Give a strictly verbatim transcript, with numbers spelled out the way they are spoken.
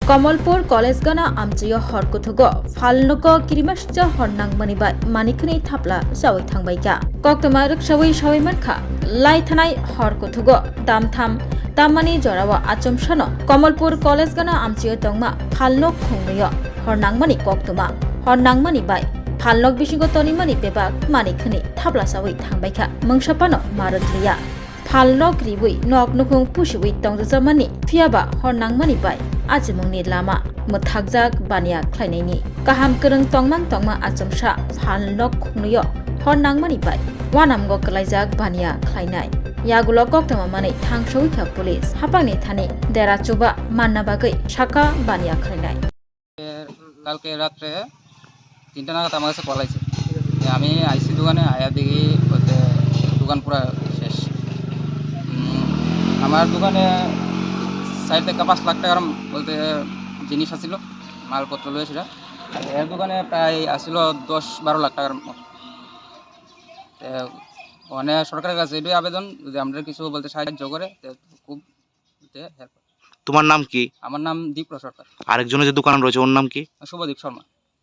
Kamalpur College gana amchio hor kuthugo phalnogo kirimascha hor nangmani bai manikhni thapla sawi thangbaikha. Koktwma rwksawi sawi mankha, lai thanai hor kuthugo tamtham tammani jorao achomsano Kamalpur College gana amchio tongma phalnok khungnwio hor nangmani koktwma. Hor nangmani bai phalnok bisingo tonimani bebak manikhni thapla sawi thangbaikha, mungsa phano ma rwkliya. Phalnok riwi nok nukhung pusiwi tongjakmani, phiyaba hor nangmani bai achimungni lama mwthakjak baniya khlainaini. Kaham kwrwng tongmang tongma achomsa phalnok khungnwio hor nangmani bai uanamgo kwlaijak baniya khlainai. Yagulo koktwma manwi thangsawi kha police, hapangni thani dera chuba manna bagwi saka baniya khlainai. কালকে রাত্রে তিনটা নাগাদ আমার কাছে কল আইছে। যে আমি আইসি দোকানে, আয়া দেখি বলতে দোকান পুরা শেষ। উম, আমার দোকানে চার থেকে পাঁচ লাখ টাকার বলতে জিনিস আছিল, মালপত্র লইয়া সেটা। আর এর দোকানে প্রায় আছিল দশ বারো লাখ টাকার মতো। তে মানে সরকারের কাছে এটাই আবেদন, যদি আমরা কিছু বলতে সাহায্য করে, তে খুব, তে হেল্প। তোমার নাম কি? আমার নাম দীপ্র সরকার। আরেকজনের যে দোকান রয়েছে, ওর নাম কি? শুভদীপ শর্মা।